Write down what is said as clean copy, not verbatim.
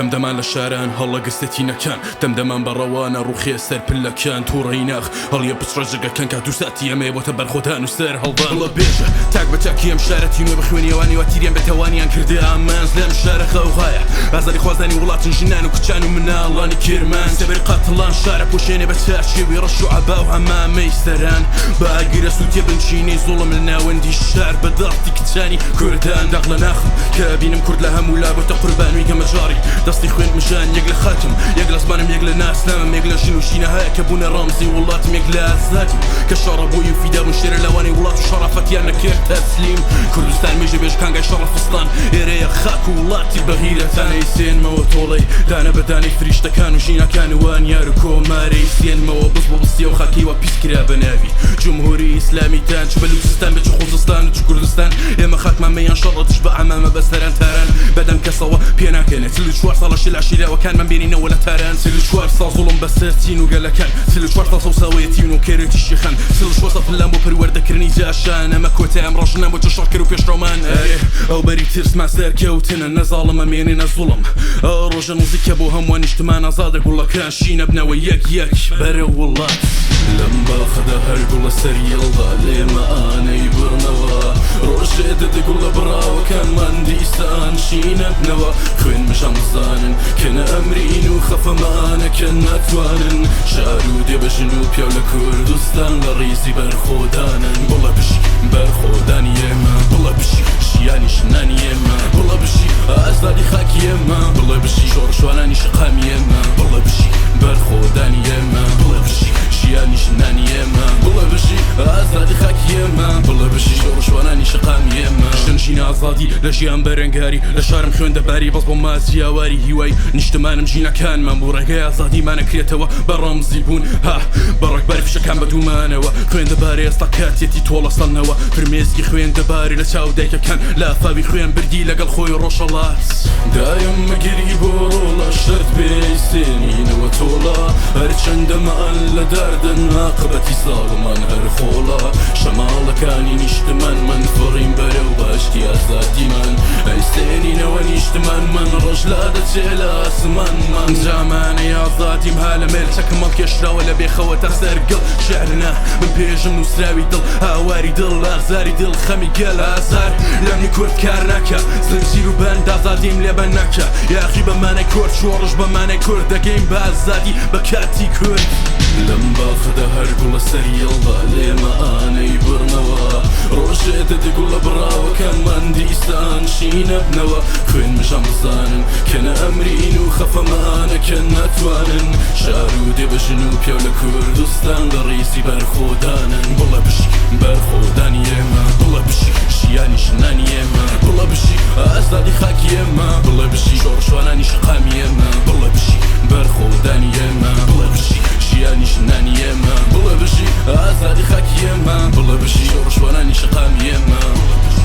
دەمدەمان لە شاران هەڵەگرسێ تینەکان دەمدەمان بە ڕەوانە ڕوخێ سەر پلەکان توڕەی ناخ هەڵیە پچڕە جگەکان کات و ساتی ئەمەیە بۆتە بەرخۆدان و سەر هەڵدان بڵە بێژە تاک بە تاکی ئەم شارە تینوە بخوێنی ئەوانی وا تیریان بێ تاوانیان کردە ئامانج لەم شارە غەوغایە ئازادی خوازانی وڵاتن ژنان و کچان و مناڵانی کرمان سێبەری قاتڵان شارە پۆشێنێ بە چارشێوی ڕەش و عەبا و عەمامەی سەران بە ئاگرە سووتێ بنچینەی زوڵم لە ناوەندی شار بە دەستی کچانی کوردان داخ لە ناخم کە ئەبینم کورد لە هەموو لا بۆتە قوربانوی گەمەجاڕی دەستی خوێن مژان یەک لە خاکم یەک لە زمانم یەک لە ناسنامەم یەک لە ژن و ژینەهایە کە بوونە ڕەمزی وڵاتم یەک لە ئازادیم کە شەڕە بۆی و فیدا بوون شێرە لاوانی وڵات و شەڕافەتیان نەکرد تەسلیم کوردستان مێژە بێژ کانگای شەڕەفستان ئێرەیە خاک و وڵاتی بەغیرەتان ئەیسێنمەوە تۆڵەی دانە بە دانەی فریشتەکان و ژیناکان و وانیار و کۆمارەی سێنمەوە بز بۆ بزیە و خاکی وا پیس کرا بە ناوی جمهوری ئیسلامیتان چ بەلوچستان بێ چ خوزستان و چ کوردستان ئێمە خاکمان مەیان شەڕە دژ بە عەمامە بە سەران تاران بەدەم کەسەوە پێناکەنێ 44 ساڵە شل عەشیراوەکانمان بێنینەوە لە تاران 44 ساڵ زوڵم بەسەر چین و گەلەکان 44 ساڵ چەوساوەیەتی و نۆکەرێتی شێخان 44 ساڵ پلان بۆ پەروەردەکردنی جاشان ئەمە کۆتای ئەم ڕەژنان بۆ چ شەڕکەر و پێشڕەومان ئەرێ ئەو بەری ترسمان سەرکەوتنە نە زاڵم ئەمێنێ نە زوڵم ئەو ڕۆژە نزیکە بۆ هەمووان نیشتمان ئازادە گوڵەکان شینەبنەوە یەک یەک بەرەو وڵات. لەم باخەدا هەر گوڵە سەری هەڵدا لێمە ئانەی بڕنەوە ڕۆژێ دەدە گوڵە بڕاوەکانمان دیسان شینەبنەوە خوێن مژان بزانن کە نە ئەمرین و خەفەمانە کە ناتوانن شار و دێ بە ژن و پیاو لە کوردستان لە ڕیزی بەرخۆدانن بڵە بژی بەرخۆدانی ئێمە بڵە بژی ژیانی ژنانی ئێمە بڵە بژی ئازادی خاکی ئێمە بڵێ بژی شۆڕشوانانی شەقامی ئێمە بڵێ بژی بەرخۆدانی ئێمە بڵێ بژی ژیانی ژنانی ئێمە بڵێ بژی ئازادی خاکی ئێمە بڵێ بژی شۆڕشوانانی شەقامی ئێمە ژن ژین ئازادی لە ژیان بەرەنگاری لە شارم خوێندەباری بەس بۆ ماسی ئاواری هیوای نیشتمانم ژینەکانمان بوو ڕێگەی ئازادیمان ئەکرێتەوە بە ڕەمزی بوون ها بە ڕەگباری فشەکان بە دوومانەوە خوێندەبارێ ئێستا کاتیەتی تۆڵە سەندنەوە فرمێسکی خوێندەباری لە چاو دایکەکان لافاوی خوێن بردی لەگەڵ خۆی ڕۆژهەڵات. دایم مەگری بۆ ڕۆڵە شەرت بێ ئەیسێنینەوە تۆڵە هەرچەندەمان لە داردەن ئاقبەتی زاڵمان هەر خۆڵە شەماڵەکانی نیشتمانمان فڕین بەرەو بەهەشتی ئازادیمان ئەیسێنینەوە نیشتمانمان ڕۆژ لادەچێ لە ئاسمانمان جامانەی ئازادیم ها لە مێل چەکم هەڵکێشراوە لە بێخەوە تا سەر گڵ شعر نا من پێشم نووسراوی دڵ هاواری دڵ ئازاری دڵ خەمی گەل ئازار لەمنی کورد کار ناکا زنجیر و بەند ئازادیم لێ بەند ناکا یاخی بە مانای کورد شۆڕش بە مانای کورد دەگەین بە ئازادی بە کاتی کورد. لەم باخەدا هەر گوڵە سەری هەڵدا لێمە ئانەی بڕنەوە ڕۆژێ دەدێ گوڵە بڕاوەکانمان دیسان شینەبنەوە خوێن مژان بزانن کە نە ئەمرین و خەفەمانە کە ناتوانن شار و دێ بە ژن و پیاو لە کوردستان لە ڕیزی بەرخۆدانن بڵێ بژی بەرخۆدانی ئێمە بڵێ بژی ژیانی ژنانی ئێمە بڵێ بژی ئازادی خاکی ئێمە بڵێ بژی شۆڕشوانانی شەقامی ئێمە بڵێ بژی بەرخۆدانی ئێمە بڵێ بژی ژیانی ژنانی ئێمە بڵێ بژی ئازادی خاکی ئێمە بڵێ بژی شۆڕشوانانی شەقامی ئێمە.